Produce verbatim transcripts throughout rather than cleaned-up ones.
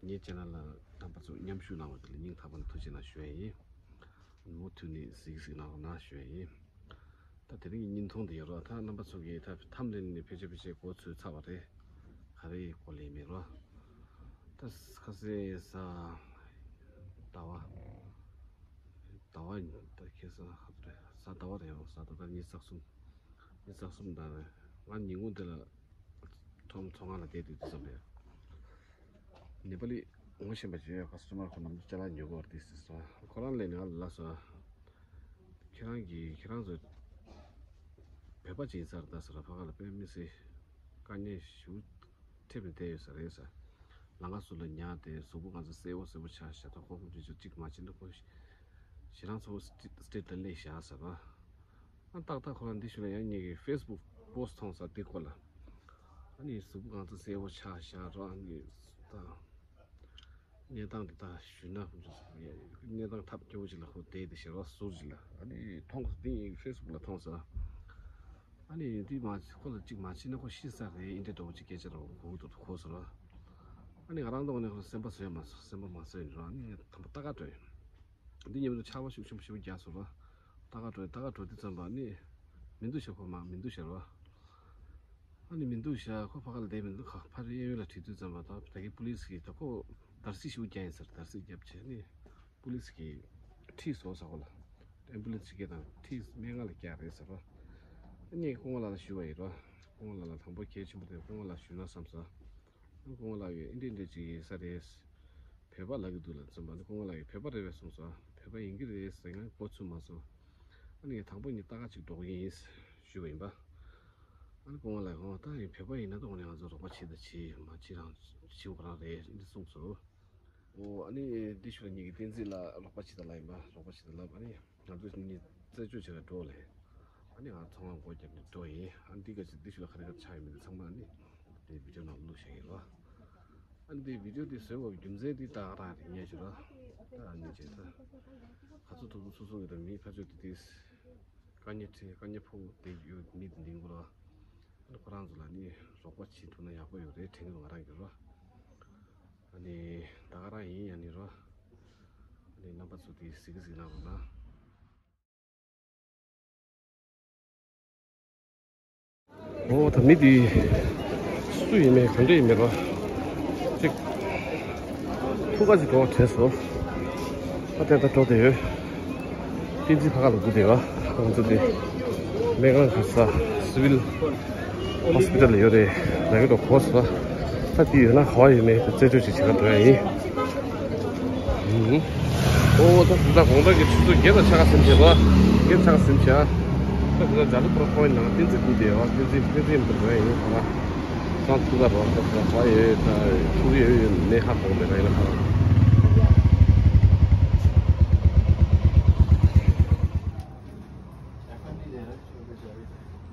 ངའི་ཆེ་ནལ་ལ་རྣམ་པ་ཚོ་མཉམ་ཞུགས་གནང་བ་དེ་ལ་སྙིང་ཐག་པ་ནས་ཐུགས་རྗེ་གནང་ཞུ་ཡ་ཡིན། མུ་མཐུད་ནས་གཟིགས་གཟིགས་གནང་རོགས་གནང་ཞུ་ཡ་ཡིན། ད་དེ་རིང་གི་བརྙན་ཐུང་འདི་ཡོད་རོགས། ད་རྣམ་པ་ཚོ་གིས་ད་ཐམ་ལེན་ནས་ཕལ་ཆེར་ཕལ་ཆེར་གོ་ཚོད་ཚར་བ་རེད། ག་རེ་གོ་ལེ་མེད་རོགས། ད་ཁ་སང་གཟའ་ཟླ་བ། ཟླ་བ་ཡིན། ད་ཁ་སང་ག་ཚོད་རེད། གཟའ་ཟླ་བ་རེད། ཡང་གཟའ་ཟླ་བ་ཉི་ཤུ་རྩ་གསུམ། ཉི་ཤུ་རྩ་གསུམ་ད་རེད། ང་ཉིན་གུང་དེ་ལ་ཁྲོམ་ཚོང་ཁང་ལ་བསྡད་དུས་དུས་ཙམ་པས། ནེ་པ་ལི་ངོ་ཤེས་པ་ཅིག་ཡོད། ཁ་སང་ཁྲོམ་ཁང་ཁོ་ནམ་ཅ་ལག་ཉོ་གི་ཡོད་རེད་ཟེར་སོང་། ཁོ་རང་ལས་ནས་ང་ལ་ལབ་སོང་། ཁྱེད་རང་གིས་ཁྱེད་རང་ཚོ་བོད་པ་ཅིག་ཡིན་ས་རེད་ད་ཟེར། ཕ་ག་ལ་དཔེ་མི་སྲིད་དཀའ་ངལ་ཞེ་པོ་འཕྲད་ནས་བསྡད་ཡོད་ས་རེད་ཟེར། ལམ་ཁ་ཟུར་ལ་ཉལ་ཏེ་གཟུགས་པོ་གང་ཚ་གསལ་པོ་གསལ་པོ་ཆགས་ཤག་ད་ཁོ་ཁོང་ཚོས་ཅིག་མ་བྱེད་ན་ཁོ་ཞེ་སྡང་ཚ་པོ་སི་ཊི་རིཊ་ལ་སླེབས་ཤག་ཟེར་བ། ཨ་ཏག་ཏག་ཁོ་རང་འདི་ཞུ་ན་ཡང་ངེད་ཀྱི་ཕེ་སི་བུག་པོ་སི་ཊི་མཐོང་ས་འདི་སྐོར་ལ། ཨ་ནི་གཟུགས་པོ་གང་ཚ་གསལ་པོ་ཆགས་ཤག་རོ། ཨ་ནི་ད་གནས་སྟངས་འདི་ད་ཞུས་ན་ཁོང་ཚོ་གནས་སྟངས་ཐབས་སྐྱོ་པོ་ཅིག་ལ་ཁོ་བསྡད་དེ་ཤི་རོ་ཟུར་ཅིག་ལ། ཨ་ནི་མཐོང་འདི་ཕེ་སི་བུག་ལ་མཐོང་ས། ཨ་ནི་འདི་མ་ཁོ་ལ་ཅིག་མ་བྱིན་ན་ཁོ་ཤི་ས་རེད། ཨིན་དྲ་འདྲ་བོ་ཅིག་སྐད་ཆ་འདྲ་བོ་གོ་གི་འདུག་གོ་སོང་རོ། ཨ་ནི་ང་རང་ཐོག་ནས་ཁོ་སེམས་པ་བཟོད་མ་སོང་། སེམས་པ་མ་བཟོད་ནས་རོ། ཨ་ནི་ངས་དམ་པ་ལྟ་ག་འགྲོ་ཡིན། འདི་མཉམ་དུ་ཆར་པ་ཤུགས་ཆེན་པོ་ཞེ་པོ་རྒྱག་སོང་ར། ལྟ་ག་འགྲོ་ཡིན། ལྟ་ག་འགྲོ་དུས་ཙམ་པ་ནི་མི་འདུག་ཤག་ཁོ་མ་མི་འདུག་ཤག་ར། ཨ་ནི་མི་འདུག་ཤག་ཁོ་ཕ་ག་ལ་བསྡད་མི་འདུག་ཁ་ཕ་རི་གཡས་གཡོན་ལ་དྲིས་དུས་ཙམ་པ་ད་ད་གི་པུ་ལིས་གིས་ད་ཁོ་འདར་སིག་ཞེ་པོ་རྒྱག་ཡིན་ཟེར། འདར་སིག་བརྒྱབ་བྱས་ནི་པུ་ལིས་གིས་ཁྲིད་སོང་ཟེར། ཁོ་ལ་ཨེམ་བུ་ལན་སི་ཞིག་དང་ཁྲིད་སྨན་ཁང་ལ་བསྐྱལ་རེད་ཟེར་ར། ཨ་ནི་སྐུ་ངོ་ལགས་ལ་ཞུས་པ་ཡིན་ར། སྐུ་ངོ་ལགས་ལ་དང་པོ་གལ་ཆེན་པོ་དེ་སྐུ་ངོ་ལགས་ཞུས་ན་བསམ་སོང་། སྐུ་ངོ་ལགས་ཀྱིས་ཨིན་དྲ་ཨིན་དྲ་ཅིག་ཡིན་ས་རེད། བོད་པ་ལབ་ཀྱི་འདུག་ལབ་ཙམ་པ་ནི་སྐུ་ངོ་ལགས་ཀྱིས་བོད་པ་རེད་པས་གསུངས་སོང་། བོད་པ་ཡིན་གྱི་རེད་ཟེར། ང་གོ་ཚོད་མ་སོང་། ཨ་ནི་དང་པོ་ངས་ལྟ་ག་ཅིག་འགྲོ་གི་ཡིན་ཞུས་པ་ཡིན་པ། ཨ་ནི་སྐུ་ངོ་ལགས་ཀྱིས་ད་ཡིན་བོད་པ་ཡིན་ན་ད་འོ་ནས་ང་ཚོ་རོགས་པ་བྱེད་དང་བྱེད་མ་བྱེད་རང་བྱེད་དགོས་རང་རེད་འདི་གསུངས་སོང་། ཨོ་ཨ་ནི་འདི་ཞུ་ལ་ངེད་ཀྱི་བསྟན་འཛིན་ལགས་རོགས་པ་བྱེད་དང་ལབ་ཡིན་པ། རོགས་པ་བྱེད་དང་ལབ། ཨ་ནི་ང་ཚོ་གཉིས་རྩད་གཅོད་བྱེད་ལ་འགྲོ་ལེ། ཨ་ནི་ང་ཚོང་ཁང་སྒོ་བརྒྱབ་ནས་འགྲོ་ཡིན། ཨ་ནི་འདི་ག་ཅིག་འདི་ཞུ་ལ་ག་རེ་ག་རེ་ཆགས་ཡོད་མེད་དེ་ཚང་མ་ཨ་ནི་དེ་བི་ཌི་ཡོ་ནང་བླུགས་བཞག་ཡིན་རོ། ཨ་ནི་དེ་བི་ཌི་ཡོ་དེ་བཟོས་པའི་རྒྱུ་མཚན་དེ་ད་ག་རང་རེད་ཉན་ཞུ་རོ། ད་ཨ་ནི་བྱས་ད་ག་ཚོད་ཐུབ་ཐུབ་སོ་སོ་གི་ད་མི་ཕར་ཚུར་དེ་དེ་དཀའ་ངལ་འཕྲད་དཀའ་ངལ་ཕོག་དེ་ཡོད་མི་དེ་འདི་གུ་རོ། ཨ་ནི་ཁོ་རང་ཚོ་ལ་ནི་རོགས་པ་བྱེད་ཐུབ་ན་ཡག་པོ་ཡོད་རེད་དྲན་གི་འདུག་ང་རང་གི་རོ། ཨ་ནི་ད་ག་རང་ཡིན་ཡ་ནི་རོ། ཨ་ནི་རྣམ་པ་ཚོ་དེ་གཟིགས་གཟིགས་གནང་རོགས་གནང་། ཨོ་ད་མི་དེ་སུ་ཡིན་མིན་ག་འདྲ་ཡིན་མིན་རོ། ཅིག་ཐུག་ག་ཅིག་འགྲོ་བ་དྲན་སོང་། ཨ་དེ་ད་འགྲོ་དེ་ཡོད། བསྟན་འཛིན་ཕ་ག་ལ་སྒུག་བསྡད་ཡོད། ང་ཚོ་དེ་སྨན་ཁང་ག་ས་སི་ཝིལ་ཧོ་སི་པི་ཊལ་ལ་ཡོད་རེད། ལ་གི་འགྲོ་གོ་སོང་། ད་དེ་ཡོད་ན་ག་བ་ཡོད་མེད་དེ་རྩད་གཅོད་ཅིག་བྱེད་ག་འགྲོ་ཡ་ཡིན། ཨོ་ད་ད་དགོང་དག་གི་ཆུ་ཚོད་བརྒྱད་དང་ཕྱེད་ཀ་ཟིན་བྱས་པ། བརྒྱད་ཕྱེད་ཀ་ཟིན་བྱས། ད་ད་ཇ་ལི་པོ་རོ་ཁོང་ནང་བསྟན་འཛིན་སྒུག་བསྡད་ཡོད། བསྟན་འཛིན་བསྟན་འཛིན་འགྲོ་ཡ་ཡིན་ཁ་ལ། ཁོང་ཐུག་ག་རོགས་ཐུག་ག་ཡོད་ད་ཐུག་ཡོད་ཡོད་ནས་ཧ་གོ་མེད་ད་ཡིན་ན་ཧ།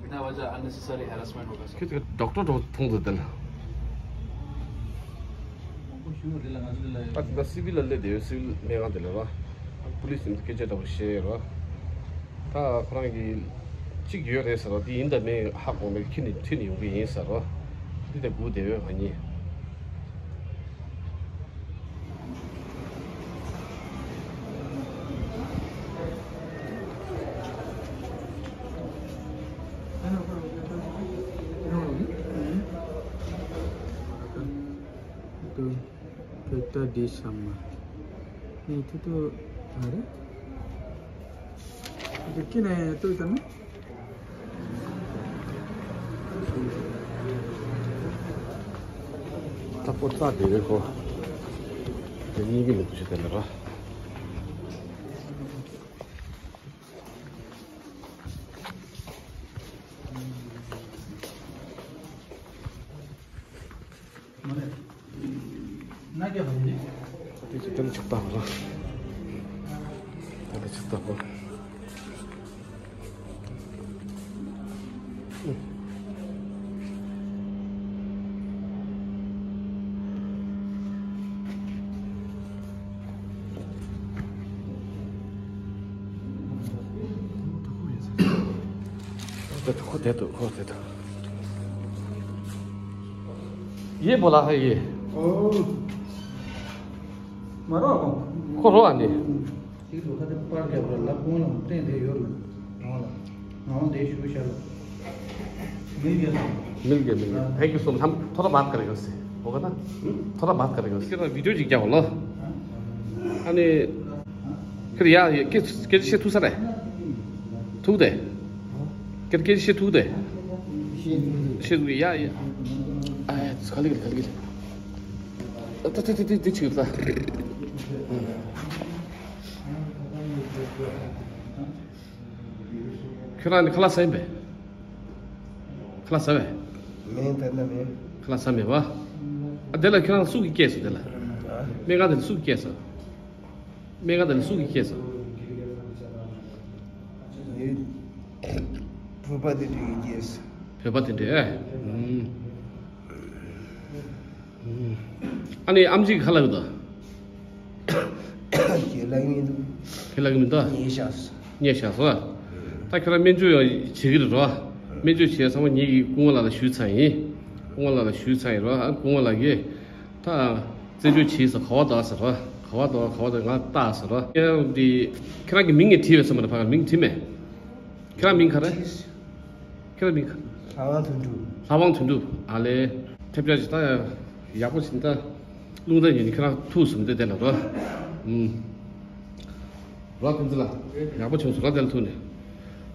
बिना वजह unnecessary harassment होगा सर। ཁྱོད་ཀྱི་ཌོག་ཊར་རོ་མཐོང་འདུག་དེ་ལ། ཨ་ད་སི་ཝིལ་ལ་སླེབས་བསྡད་ཡོད། སི་ཝིལ་སྨན་ཁང་དེ་ལ་རོ། པུ་ལིས་ཡིན་སྐད་ཆ་འདྲ་པོ་བཤད་ཡོད་རོ། ད་ཁོ་རང་གིས་གཅིག་ཡོད་རེད་ཟེར་བ་དེ་ཡིན་དང་མིན་ཧ་གོ་མེད། ཁྱེར་ནས་ཁྱེར་ནས་ཡོང་གི་ཡིན་ཟེར་རོ། འདི་དེ་སྒུག་བསྡད་ཡོད་ང་གཉིས། ད་དེ་ཤམ་མ་ནི་ཐུ་ཐུ་ཨ་རེ། དེ་ཀི་ནས་ཏུ་ད་ནི། ད་ཁོ་རྩ་དེ་རེད་ཁོ། དེ་གཉིས་ཀྱི་ལུགས་ཤིག་དེ་ལ་ར། དེ་ཚོ་དེ་ལ་ཆགས་སྡང་ར། དེ་ལ་ཆགས་སྡང་ར། དེ་ཁོ་དེ་དུ་ཁོ་དེ་དུ། ये बोला है ये। ओ। མ་རོགས་གོ། ཁོ་རོགས་ཨ་ནི། ཅིག་ལོ་ཁ་དེ་པར་རྒྱབ་ར་ལབ་ཁོང་ལ་བསྟན་དེ་ཡོད་ལ། རང་ལ། ང་འོང་དེ་ཞུ་ཤ་ལ། མིལ་གྱི། མིལ་གྱི། མིལ་གྱི། थैंक यू सो मच। हम थोड़ा बात करेंगे उससे। होगा ना? थोड़ा बात करेंगे उससे। वीडियो जी क्या बोलो? हाँ? अने फिर यार, ये किस, किस से तू सर है? तू दे। किस, किस से तू दे? से या, या। आ, खाली कर, खाली कर। त, त, त, त, त, छिर्दा। ཁྱོད་རང་ནི་ཁ་ལག་ཟ་ཡིན་པས། ཁ་ལག་ཟ་བས། མེད་ད་ན་མེད། ཁ་ལག་ཟ་མེད་པ། ཨ་དེ་ལ་ཁྱོད་རང་སུ་གིས་སྐྱེས་སོང་དེ་ལ། ཨ། སྨན་ཁང་དེ་ལ་སུ་གིས་སྐྱེས་སོང་། སྨན་ཁང་དེ་ལ་སུ་གིས་སྐྱེས་སོང་། བོད་པ་དེ་འདྲ་གིས་སྐྱེས་སོང་། བོད་པ་དེ་འདྲ་ཨེ། ཨུམ། ཨ་ནི་ཨམ་ཆི་གིས་ག་ལབ་ཡོད་དོ། ཁྱེད་ལབ་ཀྱི་མི་འདུག་ཁྱེད་ལབ་ཀྱི་མི་འདུག་ཉེས་བཞག་སོང་། ཉེས་བཞག་སོང་། ད་ཁྱེད་རང་སྨན་བཅོས་ཡང་བྱེད་ཀྱི་རེད་རོ། སྨན་བཅོས་བྱས་ཚང་མ་ངེད་ཀྱིས་སྐུ་ངོ་ལགས་ལ་ཞུས་ཚར་ཡིན། སྐུ་ངོ་ལགས་ལ་ཞུས་ཚར་ཡིན་རོ། ཨ་སྐུ་ངོ་ལགས་ཀྱིས་ད་རྩད་གཅོད་བྱས་སོང་ག་བ་འདུག་ཟེར་རོ། ག་བ་འདུག་ག་བ་འདུག་ང་ལྟ་ཟེར་རོ། ཁྱེད་རང་འདི་ཁྱེད་རང་གི་མིང་ངས་བྲིས་པས་སོང་མ་རེད། ཕ་གར་མིང་བྲིས་མེད། ཁྱེད་རང་མིང་ག་རེ། ཁྱེད་རང་མིང་ག་ལྷ་དབང་དོན་གྲུབ། ལྷ་དབང་དོན་གྲུབ། ཨ་ལེ། ཐེབས་ཆག་ཅིག་ད་ཡག་པོ་ཞིག་ད། རླུང་རྟ་ཉིན་ཁྱེད་རང་ཐུག་སོང་དེ་དེ་ལ་རོ། ཨུམ། རོ་ཁོང་ཚོ་ལ་ཡག་པོ་བྱུང་སོང་ར་དེ་ལ་ཐུག་ནས།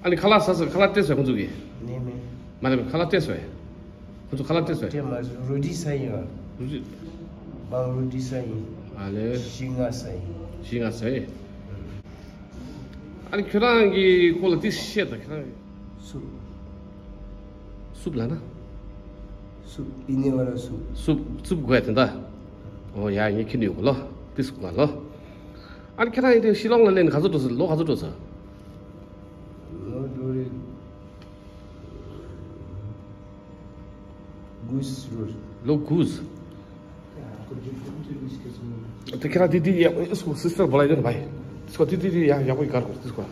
ཨ་ནི་ཁ་ལག་ཟ་ཟ་ཁ་ལག་སྤྲད་སོང་ཁོང་ཚོ་གིས། ནས་མེད། མ་རེད་ཁ་ལག་སྤྲད་སོང་། ཁོང་ཚོ་ཁ་ལག་སྤྲད་སོང་། སྤྲད་མ་སོང་རོ་ཏི་ཟ་ཡིན་བ། རོ་ཏི། བང་རོ་ཏི་ཟ་ཡིན། ཨ་ལེ། ཤིང་ང་ཟ་ཡིན། ཤིང་ང་ཟ་ཡིན། ཨ་ནི་ཁྱོད་རང་གི་སྐོར་ལ་ཏིས་བཤད་དང་ཁྱོད་རང་། སུབ། སུབ་ལ་ན། སུབ་ཨི་ནེ་བ་ལ་སུབ། སུབ་སུབ་དགོས་དེ་འདྲ། ཨོ་ཡ་ངས་ཁྱི་ནུས་གོ་ལོ། ཏིས་གོ་ལོ། ཨ་ནི་ཁྱོད་རང་ཡིན་དུས་ཤི་ལོང་ལ་སླེབས་ནས་ག་ཚོད་འགྲོ་ས་ལོ་ག་ཚོད་འགྲོ་ས། ལོ་འགྲོ་རེད། དགུ་ཟེར། ལོ་དགུ་ཟེར། དེ་ཁྱེད་རང་དེ་དེ་ཡག་པོ་སུ་སི་སི་ཊར་བོ་ལ་ཡོད་ན་བའི། དེ་སྐོར་དེ་དེ་དེ་ཡག་ཡག་པོ་ཡིན་གར་གོ་དེ་སྐོར།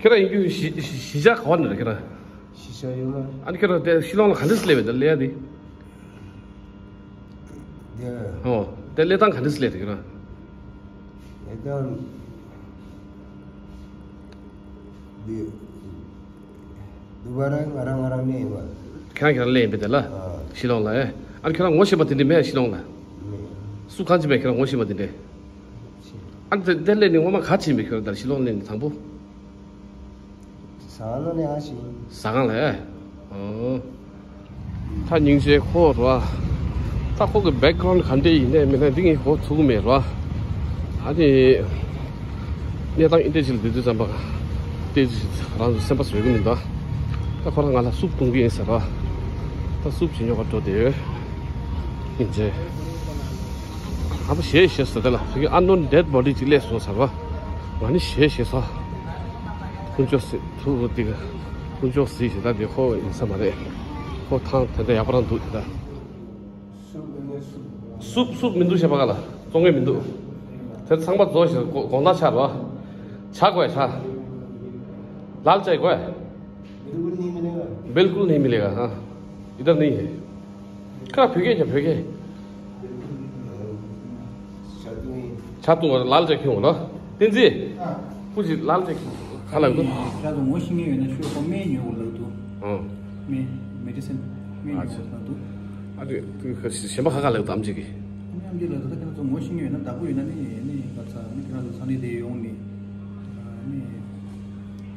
ཁྱེད་རང་ཡིན་རྒྱུ་གཞིས་གཞིས་ཆགས་ག་བ་ནས་རེད་ཁྱེད་རང་། གཞིས་ཆགས་ཡོད་མ། ཨ་ནི་ཁྱེད་རང་དེ་ཤི་ལོང་ལ་ག་འདྲས་སླེབས་པའི་དེ་སླེབས་ཡ་དེ། དེ། ཨོ། དེ་སླེབས་སྟངས་ག་འདྲས་སླེབས་རེད་ཁྱེད་རང་། སླེབས་སྟངས། འདི། འདི་བ་རང་ང་རང་ང་རང་གནས་ཡིན་པ། ཁྱེད་རང་ཁྱེད་རང་གླེང་ཡིན་པས་དེ་ལ། ཨ། ཤི་ལོང་ལ་ཨེ། ཨ་ཁྱེད་རང་ངོ་ཤེས་པ་དེ་འདྲས་མེད་ཤི་ལོང་ལ། མེད། སུ་གང་ཅི་མེད་ཁྱེད་རང་ངོ་ཤེས་པ་དེ་འདྲས། ཨ་དེ་དེ་ལས་ནི་ངོ་མ་ག་ཕྱིན་པའི་ཁྱོད་རང་ད་ཤི་ལོང་ལས་ནི་དང་པོ། ཟ་ཁང་ལ་ནི་ཨ་ཞིང་། ཟ་ཁང་ལ་ཨེ། ཨོ། ད་སྙིང་རྗེ་ཁོ་རོ། ད་ཁོ་གི་བེག་གྷ་རོན་ག་འདྲས་ཡིན་ནས་མིན་ན་འདི་ངས་གོ་ཚུགས་མེད་རོ། ཨ་ནི། གནས་སྟངས་འདི་འདྲས་ཅིག་ལ་བསྡད་དུས་ཙམ་པ། ཏེ་རང་ཚོ་སེམས་པ་བཟོད་ཀྱི་མི་འདུག་ད་ཁོ་རང་ང་ལ་སུབ་གཏོང་གི་ཡིན་ཟེར་རོ། ད་སུབ་ཅིག་ཉོ་གར་འགྲོ་བསྡད་ཡོད། སྙིང་རྗེ། ཨ་ཕ་ཞེས་ཞེས་ཟེར་དེ་ལ་ཕ་གི་ཨན་ནོན་ཌེཌ་བོ་ཌི་ཅིག་སླེབས་སོང་ཟེར་རོ། ང་ནི་ཞེས་ཞེས་སོ། དཀོན་མཆོག་གཟིགས། ཐུགས་འདི་ག་དཀོན་མཆོག་གཟིགས་ཞེས་ད་འདི་ཁོ་ཡིན་ས་མ་རེད། ཁོ་ཐང་དེ་འདྲ་ཡག་པོ་རང་འདུག་དེ་ད། སུབ་སུབ་མི་འདུག་བྱས་པ་ག་ལ་བཙོང་གི་མི་འདུག་དེ་ཚང་མ་རྫོགས་ཤིག་དགོང་དག་ཆགས་རོ། ཆགས་དགོས་ཆགས། ལལ་ཅ་དགོས། बिल्कुल नहीं मिलेगा। हाँ, इधर नहीं है। ཁ་བོད་སྐད་ཀྱང་བོད་སྐད། ཆ་ཏུང་ལལ་ཅ་ཁྱོང་ལ། བསྟན་འཛིན། ཨ། སྐུ་མཁྱེན་ལལ་ཅ་ཁྱོང་། ག་ལ་འདུག་ཁྱེད་རང་ཚོ་ངོ་ཤེས་མཁན་ཡོད་ན་ཤོག་ཁོ་སྨན་ཉོ་དགོས་ལབ་འདུག་ཨང་། སྨན། མེ་ཌི་སིན། སྨན་ཉོ་དགོས་ལབ་འདུག་ཨ་དེ་གཞན་པ་ཁ་ཁ་ལབ་འདུག་ཨམ་ཅིག་གིས། ཨ་ནི་ཨམ་ཅིག་ལབ་འདུག་ད་ཁྱེད་རང་ཚོ་ངོ་ཤེས་མཁན་ཡོད་ན་བདག་པོ་ཡོད་ན་ནི་ནི་ག་ཚ་ནི་ཁྱེད་རང་ཚོ་ཚང་མ་དེ་ཡོང་ནི། ཨ་ནི།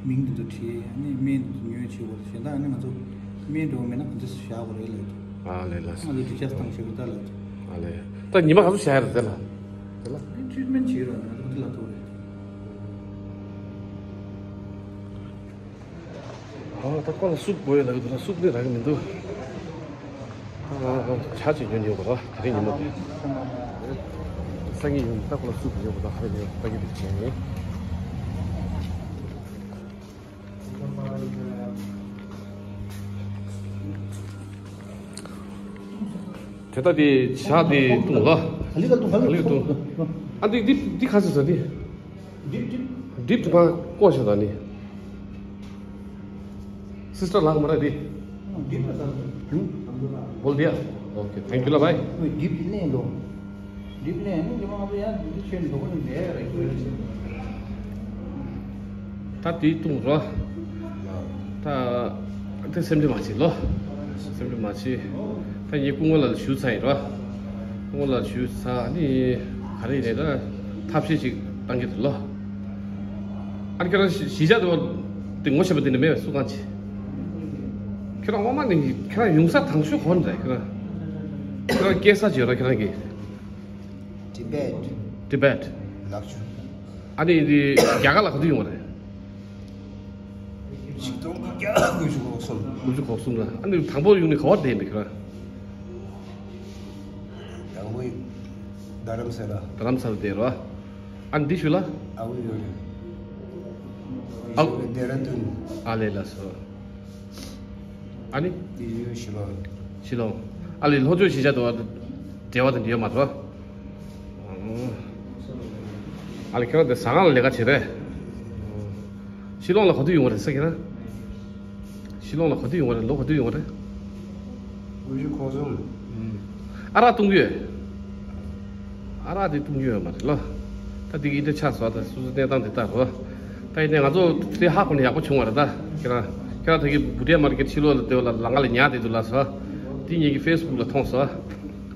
མིང་འདི་ཚོ་བྲིས། ཨ་ནི་སྨན་འདི་ཚོ་ཉོས་བྱེད་དགོས་གཞན་དག་ཨ་ནི་ང་ཚོ་སྨན་འགྲོ་མེད་ན་ག་ཚོད་བཞག་དགོས་རེད་ལབ་འདུག་ཨ་ལས་ལ། ང་ཚོ་འདི་ཅག་སྟངས་ཤེས་དགོས་ད་ལབ་འདུག་ཨ་ལས། ད་ཉི་མ་ག་ཚོད་བཞག་ཡ་རེད་དེ་ལ། དེ་ལ། ཨ་ནི་ཊི་རིཊ་མེན་ཊི་བྱེད་རོགས་ང་ཚོ་འདི་ལ་ཐུག་རེད། ཨ་ད་ཁོ་ལ་སུབ་དགོས་ཡོད་ལབ་ཀྱི་འདུག་ན་སུབ་ནི་རག་གི་མི་འདུག་ཨ་ཇ་ཅིག་ཉོ་ཉོ་དགོས་ར་དེ་རིང་ཉིན་མོ་དེ། སང་ཉིན་ཡོང་ད་ཁོ་ལ་སུབ་ཉོ་དགོས་ར་ཧ་ཉོ་ད་གི་འདུག་བྱས་ནས། དེ་ལྟ་དེ་ཇ་དེ་བཏུང་ལ། ག་ལེ་ག་བཏུང་ག་ལེ་ག་བཏུང་། ཨ་འདི་འདི་འདི་ག་ཚོད་ཟ་འདི། ཌིབ་ཌིབ། ཌིབ་དུ་མ་བསྐོལ་བྱས་ད་ནི། སིས་ཊར་ལགས་མ་རེད་དེ། ཌིབ་ལ་ཟ། ཧུམ། བོལ་དེ་ཡ། Okay, thank you ལ་བའི། ཁོས་ཌིབ་ལེན་འདུག་ཌིབ་ལེན་ནི་ཉི་མ་ང་ཚོ་ཡང་འདི་ཆོས་འགྲོ་གི་མེད་རེད། ད་དེའི་ལྟུང་རོ། ད་དེ་སེམས་ཁྲལ་མ་བྱེད་ལོ། སེམས་ཁྲལ་མ་བྱེད། ད་ངས་སྐུ་ངོ་ལ་ཞུ་ཚར་ཡིན་རོ། སྐུ་ངོ་ལ་ཞུ་ཚར་ནི་ག་རེ་རེད། ད་ཐབས་ཤེས་ཅིག་བཏང་གི་འདུག་ལོ། ཨ་ནི་ཁྱེད་རང་གཞིས་ཆགས་དེ་བ་དེ་ངོ་ཤེས་པ་དེ་འདྲ་མེད་པས་སུ་གང་བྱེད། ཁྱེད་རང་ངོ་མ་ནི་ཁྱེད་རང་ཡོང་ས་དང་ཤོས་གོ་ནི་རེད་ཁྱེད་རང་། ཁྱེད་རང་སྐྱེས་ས་ཅི་ཡོད་ར་ཁྱེད་རང་གི། Tibet. Tibet. ལགས་ཆུ། ཨ་ནི་འདི་རྒྱ་གར་ལ་ག་དུས་ཡོང་བ་རེད། ཆིག་སྟོང་དགུ་བརྒྱ་དགུ་བཅུ་གོ་གསུམ། དགུ་བཅུ་གོ་གསུམ་ལ། ཨ་ནི་དང་པོ་ཡོང་ནི་ག་བར་བསྡད་ཡིན་པས་ཁྱེད་རང་། དང་པོ་རྡ་རམ་ས་ལ། རྡ་རམ་ས་ལ་བསྡད་རོ། ཨ་ནི་འདི་ཞུ་ལ། ཨ་ཝི་ཡོད་རེད། ཨ། ཌེ་ར་ཌུན། ཨ་ལས་ལ་སོ། ཨ་ནི། འདི་ཡོད་ཤི་ལོང་། ཤི་ལོང་། ཨ་ལས་ལྷོ་ཕྱོགས་གཞིས་ཆགས་དུ་བ་འབྲེལ་བ་དང་འབྲེལ་མ་ཐོ། ཨ་ལས་ཁྱེད་རང་དེ་ཟ་ཁང་ལ་ལས་ཀ་བྱེད་རེད། ཤི་ལོང་ལ་ག་དུས་ཡོང་བ་རེད་ས་ཁྱེད་རང་། ཤི་ལོང་ལ་ག་དུས་ཡོང་བ་རེད། ལོ་ག་དུས་ཡོང་བ་རེད། དགུ་བཅུ་གོ་གསུམ། ཨ་རག་བཏུང་གི་ཡོད། ཨ་རག་དེ་བཏུང་གི་ཡོད་མ་རེད་ལ། ད་དེ་གི་ཨི་འདྲ་ཆགས་སོང་། ད་སོ་སོ་གནས་སྟངས་དེ་ལྟར་རོ། ད་ཡིན་ནའི་ང་ཚོ་དེ་ཧ་གོ་ནས་ཡག་པོ་བྱུང་བ་རེད་ད། ཁྱེད་རང་ཁྱེད་རང་ད་གི་བུ་ཏྲེ་མར་གེ་ཕྱི་ལོགས་ལ་སྡོད་ལ་ལམ་ཁ་ལ་ཉལ་བསྡད་འདུག་ལ་སོ། དེ་ངེད་ཀྱི་ཕེ་སི་བུག་ལ་མཐོང་སོ།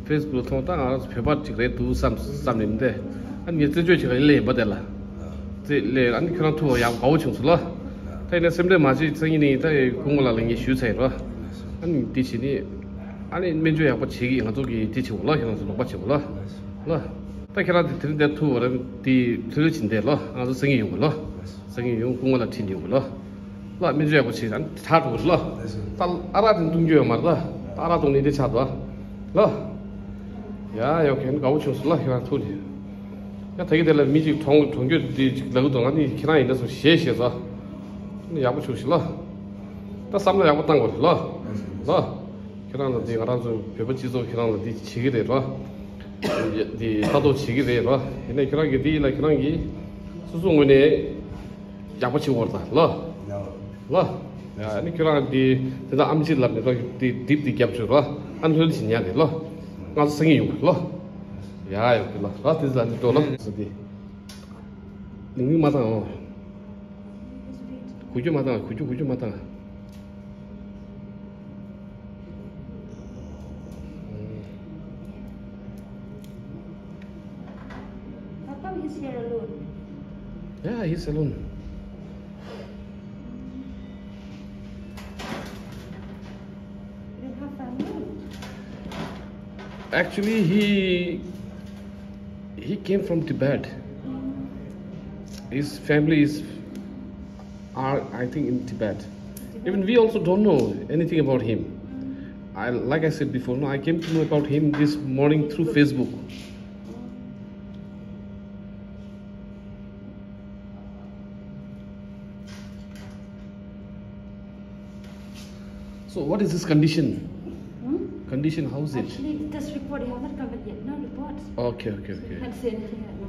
ཕེ་སི་བུག་ལ་མཐོང་། ད་ང་རང་ཚོ་བོད་པ་ཅིག་རེད་འདུག་བསམ་བསམ་ནས་མི་འདས། ཨ་ནི་ངས་རྩད་གཅོད་བྱེད་ག་ཡིན་ལེ་ཡིན་པ་དེ་ལ། རྩེད་ལས་ཨ་ནི་ཁྱོད་རང་ཐུག་ཡག་དགའ་བོ་བྱུང་སོང་ལ། ད་ཡིན་ན་སེམས་ཁྲལ་མ་བྱེད། སང་ཉིན་ནས་ད་སྐུ་ངོ་ལགས་ལ་ངས་ཞུས་ཚར་ཡིན་རོ། ཨ་ནི་འདི་བྱས་ནས་ཨ་ནི་སྨན་བཅོས་ཡག་པོ་བྱེད་ཀྱི། ང་ཚོ་གིས་འདི་བྱེད་དགོས་ལ། ཁྱེད་རང་ཚོ་ལོག་པ་བྱེད་དགོས་ལ། ལ། ད་ཁྱེད་རང་དེ་དེ་རིང་འདིར་ཐུག་པ་རེད། དེ་ཐུགས་རྗེ་ཆེ་འདས་ལོ། ང་ཚོ་སང་ཉིན་ཡོང་དགོས་ལོ། སང་ཉིན་ཡོང་སྐུ་ངོ་ལ་ཁྲིད་ནས་ཡོང་དགོས་ལོ། ལ་སྨན་བཅོས་ཡག་པོ་བྱེད། ཨ་ནི་དྲག་འགྲོ་གི་རེད་ལོ། ད་ཨ་རག་དེ་འཐུང་རྒྱུ་ཡོད་མ་རེད་ད། ད་ཨ་རག་འཐུང་ནི་འདི་ཆགས་འདུག་ཨ། ལ། ཡ་ཡ་ཁྱེད་དགའ་བོ་བྱུང་སོང་ལ། ཁྱེད་རང་ཐུག་ནས། ཡ་ད་གི་དེ་ལ་མི་གཅིག་གྲོངས་གྲོངས་རྒྱུ་འདི་གཅིག་ལབ་གི་འདུག་ང་ནི་ཁྱེད་རང་ཡིན་ན་སོ་ཞེས་ཞེས་ས། ནི་ཡག་པོ་བྱུང་ཞིག་ལ། ད་བསམ་བློ་ཡག་པོ་བཏང་དགོས་རེད་ལ། ལ། ཁྱེད་རང་ལ་འདི་ང་རང་ཚོ་བོད་པ་སྤྱི་ཚོགས་ཁྱེད་རང་ལ་འདི་བྱེད་ཀྱི་རེད་ར། འདི་ལྟ་རྟོག་བྱེད་ཀྱི་རེད་ར། ཡིན་ནའི་ཁྱེད་རང་གི་འདི་ལ་ཁྱེད་རང་གིས་སོ་སོ་ངོས་ནས་ཡག་པོ་བྱེད་དགོས་རེད་ད་ལ། ལ། ཡ་ནི་ཁྱེད་རང་འདི་དེ་དག་ཨམ་ཆི་ལབ་ནས་ར་འདི་དིབ་འདི་རྒྱབ་བཅུག་ར། ཨ་ནི་ལྷོད་ལྷོད་བྱེད་ཉན་རེད་ལ། ང་ཚོ་སང་ཉིན་ཡོང་རེད་ལ། ཡ་ཡོང་གི་ལ་ར། དེ་ལ་འདི་འགྲོ་ལ་ཟེར་ཏེ། ལིང་ལིང་མ་བཏང་ཨོ། གུ་གུ་མ་བཏང་། གུ་གུ་གུ་གུ་མ་བཏང་། How come he's here alone? Yeah, he's alone. You don't have family? Actually, he he came from Tibet. His family is are, I think, in Tibet. Even we also don't know anything about him. I, like I said before, no, I came to know about him this morning through Facebook. So what is his condition? Hmm? Condition, how is it? Actually, this report, he has not come yet. No report. Okay, okay, okay. So we can't say anything right now.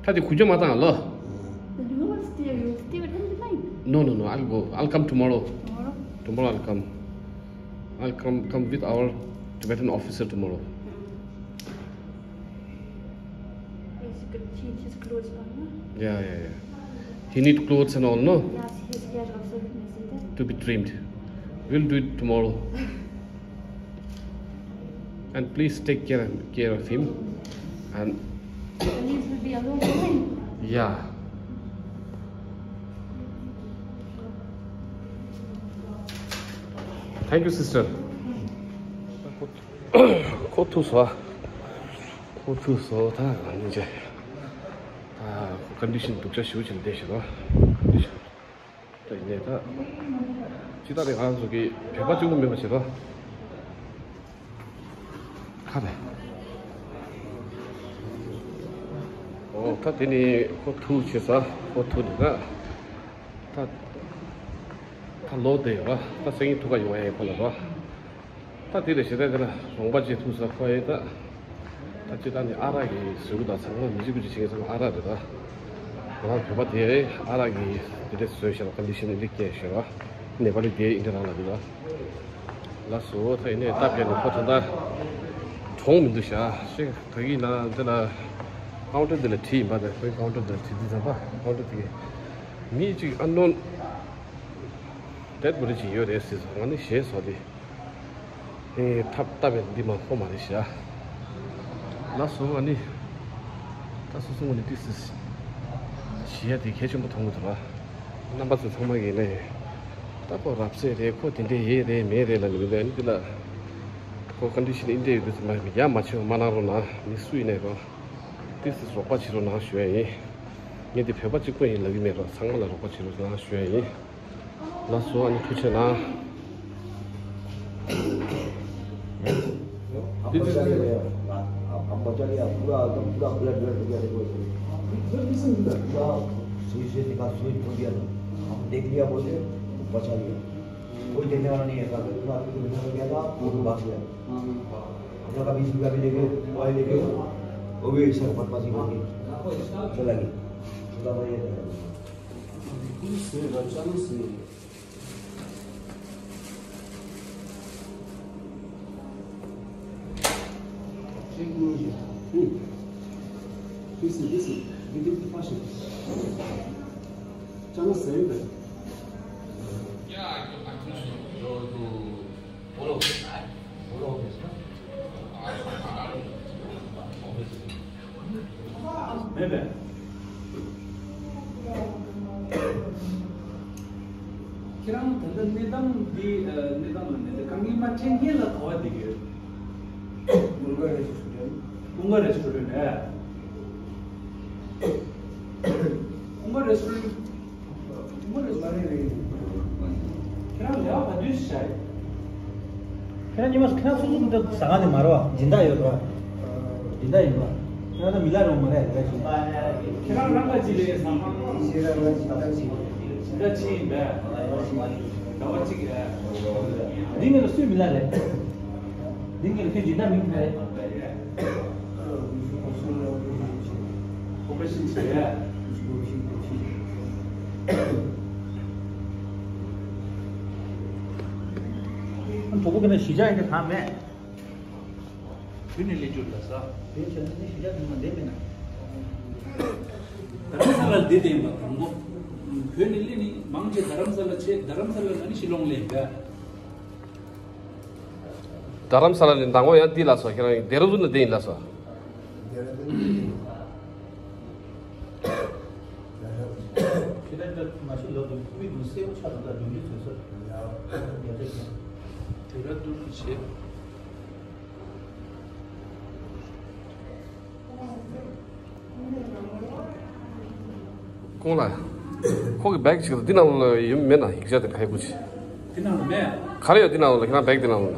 ད་དེ་གུ་ཅོ་མ་བཏང་ལོ། The report is there. You stay with him tonight? No, no, no. I'll go. I'll come tomorrow. Tomorrow? Tomorrow I'll come. I'll come, come with our Tibetan officer tomorrow. Yes, you could change his clothes now, no? Yeah, yeah, yeah. He need clothes and all, no? Yes, his hair also, isn't it? To be trimmed. We'll do it tomorrow. And please take care, care of him. And Police will be alone tonight. Yeah. Thank you, sister. ཁོ་ཐུག་སོང་། ཁོ་ཐུག་སོང་། ད་ཉིན་ཅེ། ད་ཁོ་ཀོན་ཌི་ཤན་སྡུག་ཅག་ཞེ་པོ་ཅིག་ལ་བསྡད་ཤག་ད། ཀོན་ཌི་ཤན། ད་ཡིན་ནའི་ད། ཅི་ད་རེད། ང་ཚོ་གི་བོད་པ་གཅིག་པུ་མིན་པ་བྱེད་དོ། ཁ་རེད། ཨོ་ད་དེ་ནི་ཁོ་ཐུག་བྱས་ས། ཁོ་ཐུག་ནས་ད། ད་ད་ལོག་བསྡད་ཡོད་ར། ད་སང་ཉིན་ཐུག་ག་ཡོང་ཡ་ཡིན་ཁོ་ལ་ར། ད་དེ་རེད། ཞེ་དྲག་དེ་ལ་རོང་པ་ཅིག་ཐུག་ས་ཁོ་ཡིན་ད། ད་ཅི་ད་ནི་ཨ་རག་གི་ཟེར་གི་ད་ཚང་མ་མི་གཅིག་པུ་ཅིག་བྱེད་མཁན་ཚང་མ་ཨ་རག་རེད་ད། ང་རང་བོད་པ་དེ་ཨ་རག་གི་དེ་འདྲ་བཟོས་ཤག་ལ་ཀོན་ཌི་ཤན་འདི་སྐྱེས་ཤག་ལ། ནེ་པ་ལི་དེ་ཨིན་ཌི་རང་ལ་འདི་ལ། ལགས་སོ། ད་ཡིན་ནའི་སྟབས་བདེ་ནས་ཁོ་ད་ལྟ་གྲོངས་མི་འདུག་ཤག་ཤེས་ག་གི་ན་འདི་ལ་ཀའུན་ཊར་འདི་ལ་བྲིས་ཡིན་པ། དེ་ཁོའི་ཀའུན་ཊར་འདི་ལ་བྲིས་དུས་ཙམ་པ་ཀའུན་ཊར་དེ་གི་མི་གཅིག་ཨན་ནོན་ཌེཌ་བོ་ཌི་ཅིག་ཡོད་རེད་ཟེར་སོང་། ང་ནི་ཞེད་སོང་སྟེ། ཨེ་ཐབས་ལྟ་བས་འདི་མ་ཧོ་མ་རེད་ཤག་ལགས་སོ། ཨ་ནི་ད་སོ་སོ་ངོས་ནས་ཏིག་ཙི་ཞི་ཡ་དེ་གལ་ཆེན་པོ་མཐོང་གི་འདུག་ལ། རྣམ་པ་ཚོ་ཚང་མ་གིས་ནས་ད་ཁོ་རབ་གསལ་རེད། ཁོ་དེ་འདྲའི་ཡས་རེད་མེད་རེད་ལ་ནི་མི་འདུག་ཨ་ནི་འདི་ལ་ཁོ་ཀོན་ཌི་ཤན་ཨིན་ཌི་ཡོད་དུས་ཙམ་པ་ཡ་མ་བྱེད་པ་མ་གནང་རོགས་གནང་། མི་སུ་ཡིན་ནའི་རོགས་ཏིག་ཙི་རོགས་པ་བྱེད་རོགས་གནང་ཞུ་ཡ་ཡིན། ངས་འདི་བོད་པ་གཅིག་པོ་ཡིན་ལབ་ཀྱི་མེད་རོགས། ཚང་མ་ལ་རོགས་པ་བྱེད་རོགས་གནང་ཞུ་ཡ་ཡིན། ལགས་སོ། ཨ་ནི་ཐུགས་རྗེ་གནང་། हम बचा लिया भैया। हम बचा लिया। पूरा एकदम पूरा ब्लड ब्लड हो गया। देखो इसमें पूरा सुई से निकाल, सुई खोल दिया था। हम देख लिया बोल के बचा लिया। कोई देखने वाला नहीं है। पूरा आदमी को बिना गया था, वो तो भाग गया। हम लोग का बीस रुपया भी लेके, मोबाइल लेके, वो भी ऐसा बदमाशी करके चला गया। छोटा भाई है। This is, this is, this is the fashion. Channel same. མེད་པས། ཁྱེད་རང་ད་ལྟ་གནས་སྟངས་འདི། ཨ། གནས་སྟངས་ལ་གནས་ཚུལ་དཀའ་ངལ་མ་འཕྲད་སྔོན་ལ་ག་པར་བསྡད་ཀྱི་ཡོད། ཀུན་དགའ་རེ་སི་ཊོ་རན། ཀུན་དགའ་རེ་སི་ཊོ་རན་རེད། ཀུན་དགའ་རེ་སི་ཊོ་རན། ཁྱེད་རང་ལས་ཀ་ག་དུས་བྱས། ཁྱེད་རང་ཉི་མ་ཁྱེད་རང་སོ་སོ་གི་ཟ་ཁང་ནས་མ་རེད་བ། སྦྱིན་བདག་ཡོད་རེད་བ། སྦྱིན་བདག་ཡིན་པ། ཁྱེད་རང་ད་མི་ལ་རུང་མ་རེད་ལས་ཀ་བྱེད། ཁྱེད་རང་རང་ག་ཅི་ལས་ཟ་ཁང་། སྦྱིན་བདག་ཅི་ཡིན་པས། ཟླ་བ་གཅིག་རེད། འདི་ངེད་ལ་སུས་མི་ལ་རེད། འདི་ངེད་ལ་ཁྱོད་སྦྱིན་བདག་མིང་ག་རེད། ཁོ་པ་ཤིན་ཆེ། གྲོགས་པོ་ཀུན་ལ་གཞིས་ཆགས་ཡིན་གྱི་ཐང་མེད། བོད་ནས་སླེབས་རྒྱུ་ལ་ས། བོད་ཆ་ནས་གཞིས་ཆགས་དུ་མ་འདེམས་མེད་ན། རྡ་རམ་ས་ལ་འདི་བསྟན་པ་དང་པོ། བོད་ནས་སླེབས་ནི་མང་ཆེ་རྡ་རམ་ས་ལ་ཆེ། རྡ་རམ་ས་ལ་ན་ནི་ཤི་ལོང་ལས་འགའ། རྡ་རམ་ས་ལ་ནས་མདང་དགོང་ཡང་འདི་ལ་སོ། ཁྱེད་རང་ལྡེ་ར་ལྡུན་ལ་བསྡད་ཡིན་ལ་སོ། ལྡེ་ར་ལྡུན་ལ་བསྡད་ཡིན། ཁྱེད་རང་ད་མ་ཤི་ལོ་དུ་དཔེ་དུ་སེའུ་ཆ་དང་ད་ལྡུན་ལི་བཟོས་སོ། ཡ་ཡ་ཡ། ལྡེ་ར་ལྡུན་ལ་བྱེད། ཁོང་ལ། ཁོ་གི་བེག་ཅིག་འདི་ནང་ལ་ཡོད་མེད་ན་ཡིག་ཆ་དེ་ཁ་ཡི་ཁུ་ཆེ། འདི་ནང་ལ་མེད། ག་རེ་ཡོད་འདི་ནང་ལ། ཁྱེད་རང་བེག་འདི་ནང་ལ།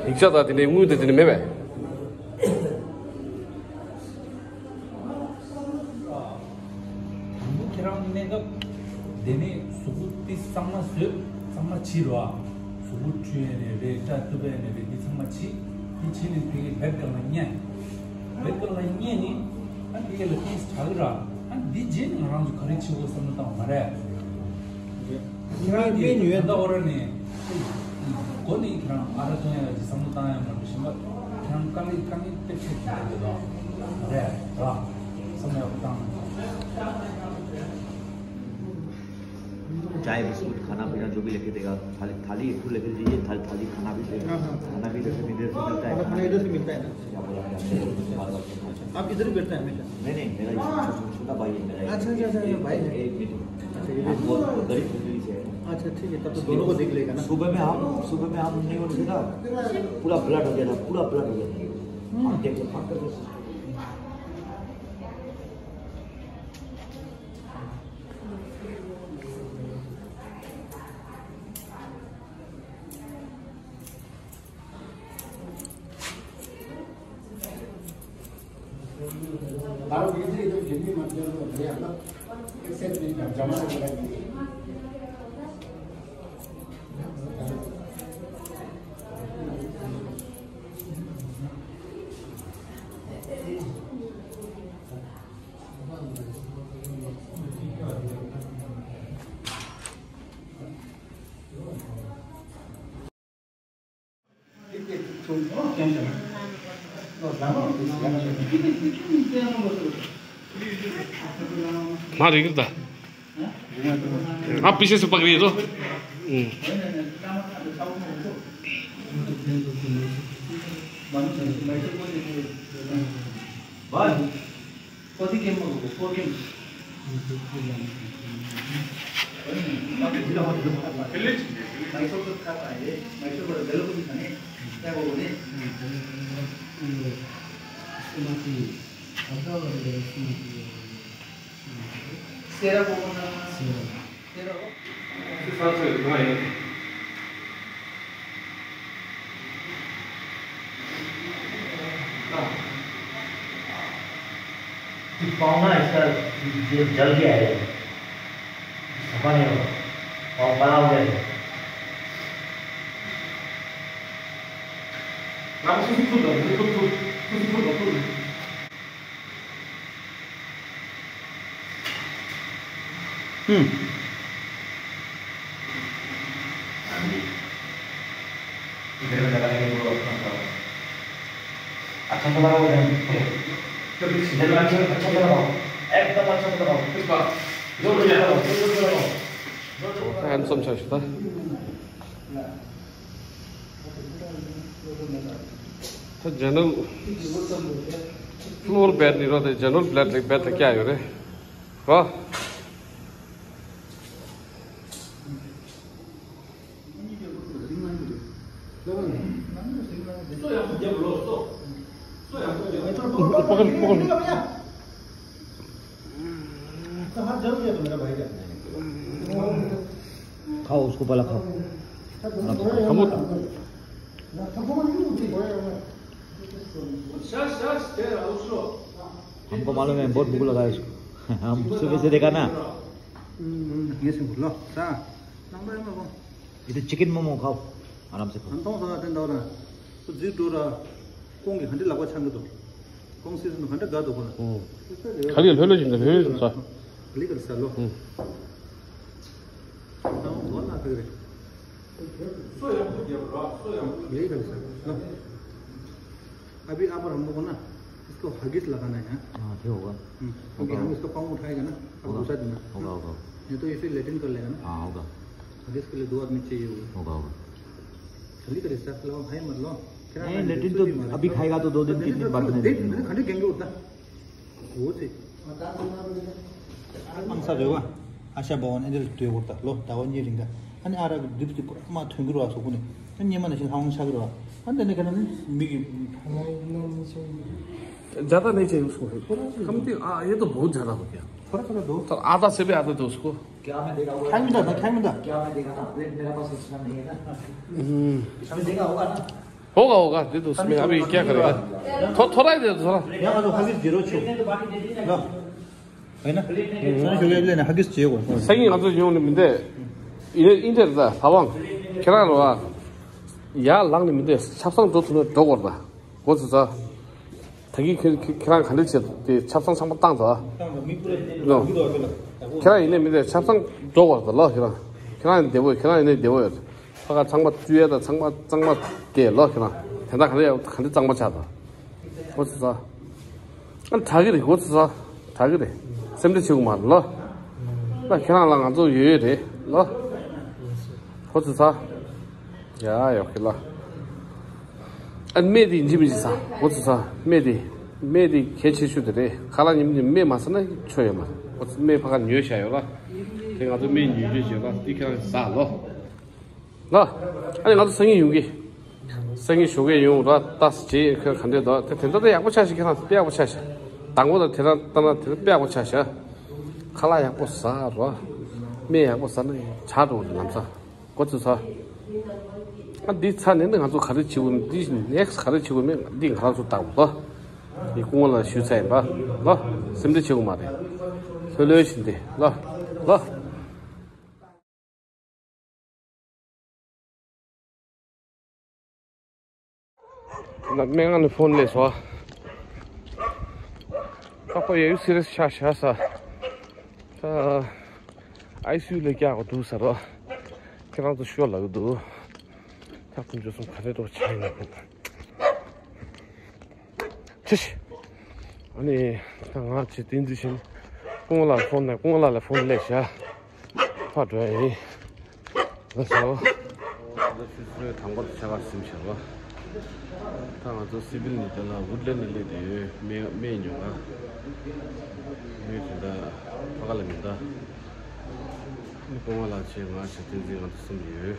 ཡིག་ཆ་དང་དེ་འདྲའི་དངུལ་དེ་དེ་འདྲ་མེད་པས། དང་པོ་ཁྱེད་རང་གནས་སྐབས་དེ་ནས་གཟུགས་པོ་དེ་གཙང་མ་བཟོས། གཙང་མ་བྱིས་རོགས། གཟུགས་པོ་འཁྲུ་ཡས་ནས་རེད། སྐྲ་གཏུབ་ཡས་ནས་རེད། དེ་ཚང་མ་བྱིས། དེ་བྱིས་ནས་དེ་གའི་བེག་སྒང་ལ་བསྙལ། བེག་སྒང་ལ་བསྙལ་ནས་ཨ་དེ་གའི་ལ་ཏིས་དྲག་གི་ར། ཨ་འདི་རྗེས་ནས་ང་རང་ཚོ་ག་རེ་བྱེད་དགོས་བསམ་བློ་བཏང་བ་མ་རེད། ཁྱེད་རང་གིས་ཉོས་ད་ལྟ་འོ་ར་ནས་སྒོ་ནས་ཁྱེད་རང་ཨ་ར་ཐོན་ཡ་ཅིག་བསམ་བློ་བཏང་ཡ་མ་འགྲོ་བཞིན་པ། ཁྱེད་རང་དཀའ་ལས་དཀའ་ངལ་སྟབས་ཆེ་ཞིག་རེད་འདུག་རེད་ར། བསམ་བློ་ཡག་པོ་བཏང་། चाय बिस्कुट खाना पीना जो भी लेके देगा, थाली, थाली एक ठो लेके दीजिए। थाली, थाली खाना भी दे, खाना भी जैसे नहीं दे सकता है, खाना खाने इधर से मिलता है ना। क्या बोला मैंने? बार बार आप इधर ही बैठता है हमेशा? नहीं, नहीं, मेरा एक छो-, छो-, छोटा भाई है मेरा, एक, अच्छा, अच्छा, अच्छा, एक, भाई है। एक मिनट। अच्छा, ये हम बहुत गरीब फैमिली से हैं। अच्छा, ठीक है, तब तो दोनों को देख लेगा ना। सुबह में हम, सुबह में हम नहीं उठे थे ना, पूरा ब्लड हो गया था, पूरा ब्लड हो गया था। हम्म। हम देख, हम करके མ་རེད་ད། ཨ། པི་ཤེས་སུ་པག་རེད་དོ། ཨུམ། पाँव ना इसका जल गया है, सफा नहीं होगा, पाँव बड़ा हो गया है। हम्म। अच्छा तो लगा। अच्छा तो लगाओ, एकदम अच्छा तो लगाओ। पुष्पा, जोर से लगाओ, जोर से लगाओ। Handsome छ। ད་ཇེ་ནེ་རལ་ཕི་ལོར་བེཌ་ནི་རོ། དེ་ཇེ་ནེ་རལ་བེཌ་ལ་བེཌ་ལ་སྐྱ་ཡོད་རེད་རོ། खाओ, उसको पहला खाओ। हमको मालूम है, बहुत भूख लगा है इसको। हम सुबह से देखा ना। हम्म, हम्म, ये सुन लो, सा, नंबर में वो। ये तो चिकन मोमो खाओ, आराम से खाओ। हम तो सा, दिन दौरा। तो जी टूरा, कौन के घंटे लगवा छांग दो। कौन सी सुन घंटे गा दो बोला। ओ। खाली लो, लो, लो, लो, सा। खाली कर सा लो। हम्म। तो बोल ना फिर। अभी आप और हम लोग को ना इसको हगिस लगाना है। हाँ, फिर होगा। हम्म, क्योंकि होगा। हम इसको पाँव उठाएगा ना, अब होगा। घुसा देना। होगा, होगा। नहीं तो ये फिर लेटरिन कर लेगा ना। हाँ, होगा। हगिस के लिए दो आदमी चाहिए होगा। होगा, होगा। जल्दी करिए सर, लो, भाई मत लो। नहीं, लेटरिन तो अभी खाएगा तो दो दिन, तीन दिन बाद में लेटरिन होगा। घंटे गेंगे उठता। ཨང་ས་རེ་བ། ཨ་ཤ་བ་བོན་ཨེ་འདྲ་སྡོད་བོར་ད་ལོ་ཟླ་བ་གཉིས་རིང་ག་ཨ་ནི་ཨ་ར་གི་རྡིབ་རྡིབ་པོ་མ་ཐོན་གི་རུ་བ་སོ་ཁུ་ནི། ཨ་ཉི་མ་ནས་ཤི་ལྷ་ཝང་ཆག་གི་རུ་བ། ཨ་འདི་ནས་ག་ན་ནི་མི་གི། ज्यादा नहीं चाहिए उसको। कम थी। हाँ, ये तो बहुत ज्यादा हो गया। थोड़ा थोड़ा दो। तो आधा से भी आधा दो उसको। क्या मैं देगा वो? खाएंगे ना, खाएंगे ना। क्या मैं देगा ना, प्लेट मेरा पास एक्स्ट्रा नहीं है ना। हम्म। अभी देगा होगा ना। होगा, होगा, दे दो उसमें, अभी क्या करेगा? थो-, थोड़ा ही दे दो, थोड़ा। यहाँ तो खाली जीरो छो। ལོ། ཨེ་ན། སང་ཞོགས་ལས་ལས་ནས་ཧ་གིས་བྱེད་དགོས། སང་ཉིན་ང་ཚོ་ཡོང་ནི་མི་འདུག་ཡིན་ནའི་ཨིན་དེར་ད་ལྷ་དབང་། ཁྱེད་རང་རོ་ཨ། ཡར་ལངས་ནི་མི་འདུག་ཆབ་གསང་འགྲོ་ཐུབ་ན་འགྲོ་དགོས་རེད་ད། འགོ་ཚུགས་ཚར། ད་གིན་ཁྱེད་ཁྱེད་ཁྱེད་རང་ག་འདྲ་བྱེད་དེ་ཆབ་གསང་ཚང་མ་བཏང་ཚར། ནོ། ཁྱེད་རང་ཡིན་ནའི་མི་འདུག་ཆབ་གསང་འགྲོ་དགོས་རེད་ད་ལོ། ཁྱེད་རང་ཁྱེད་རང་ཡིན་བདེ་པོ་ཁྱེད་རང་ཡིན་ནའི་བདེ་པོ་ཡོད། ཕ་ག་ཚང་མ་བཙུགས་ཡས་དང་ཚང་མ་གཙང་མ་དེ་ལོ་ཁྱེད་རང་། དེ་འདྲ་ག་རེ་ཡོད་ག་འདྲ་གཙང་མ་ཆགས་དང་། འགོ་ཚུགས་ཚར། ཨ་དྲག་གི་རེད། འགོ་ཚུགས་ཚར། དྲག་གི་རེད། སེམས་ཁྲལ་བྱེད་དགོས་མ་རེད་ལོ། ལ་ཁྱེད་རང་ལ་ང་ཚོ་ཡོད་ཡོད་རེད་ལོ། འགོ་ཚུགས་ཚར། ཡ་ཡོ་ཁི་ལ། ཨ་སྨན་དེ་འཇིབ་འཇིབ་ས། འགོ་ཚུགས་ས། སྨན་དེ། སྨན་དེ་གལ་ཆེ་ཤོས་དེ་རེད། ཁ་ལག་ཉིན་ཉིན་སྨན་མ་ཟ་ན་ཆོ་ཡོད་མ་རེད། འགོ་ཚུགས་སྨན་ཕ་ག་ཉོས་བཞག་ཡོད་ལ། དེ་ང་ཚོ་སྨན་ཉོས་རྒྱུ་བྱེད་ལ་དེ་ཁྱེད་རང་ཟ་ལོ། ལ། ཨ་ནི་ང་ཚོ་སང་ཉིན་ཡོང་གི། སང་ཉིན་ཞོགས་ཀས་ཡོང་ར་ལྟ་ཟེར་བྱས་ཁ་ག་འདྲས་འདུག་དེ་དེ་འདྲ་ད་ཡག་པོ་ཆགས་ཤིག་ཁྱེད་རང་དཔེ་ཡག་པོ་ཆགས་ཤིག་དང་པོ་དང་དེ་རང་ལྟ་ན་དེ་རང་དཔེ་ཡག་པོ་ཆགས་ཤག་ཁ་ལག་ཡག་པོ་ཟ་ར། སྨན་ཡག་པོ་ཟ་ན་ཆགས་འགྲོ་གི་ལམ་སང་། འགོ་ཚུགས་ཚར། ཨ་འདི་ཚར་ནས་ནི་ང་ཚོ་ག་རེ་བྱེད་དགོས་འདི་ནེགསི་ག་རེ་བྱེད་དགོས་མེད་འདི་ང་རང་ཚོ་བལྟ་དགོས་ལོ། འདི་སྐུ་ངོ་ལ་ཞུས་ཚར་ཡིན་པ། ལོ། སེམས་ཁྲལ་བྱེད་དགོས་མ་རེད། ལྷོད་ལྷོད་བཞིན་དེ་ལོ། ལོ། ད་སྨན་ཁང་ནས་ཕོན་སླེབས་སོང་། ཁ་པར་ཡ་ཡུ་སི་རི་ཡས་ཆགས་ཤག་ས། ད་ཨའི་སི་ཡུ་ལ་བཀྱག་དགོས་འདུག་ཟེར་རོ། ཁྱེད་རང་ཚོ་ཤོག་ལབ་ཀྱི་འདུག་ད་ཁོང་ཚོ་གསུམ་ག་རེ་འདྲ་བྱས་ཡིན་ན། ཨ་ནི་ད་ང་ཆེ་བསྟན་འཛིན་ཕྱིན། སྐུ་ངོ་ལགས་ཕོན་ནས་སྐུ་ངོ་ལགས་ལ་ཕོན་སླེབས་བཞག་ཕར་འགྲོ་ཡ་ཡིན། ལགས་སོ། ད་ཆུ་ཚོད་གྲངས་པར་ཆ་ག་ཟིན་བྱས་པ། ད་ང་ཚོ་སི་བིལ་ནས་དེ་ལ་ཝུཌ་ལེན་ནས་སླེབས་བསྡད་ཡོད། སྨན་སྨན་ཉོ་ག་སྨན་དེ་འདྲ་ཕ་ག་ལ་མི་འདའ། ནི་སྐུ་ངོ་ལགས་ཆེ་ང་ཆེ་བསྟན་འཛིན་ང་ཚོ་གསུམ་ཡོད།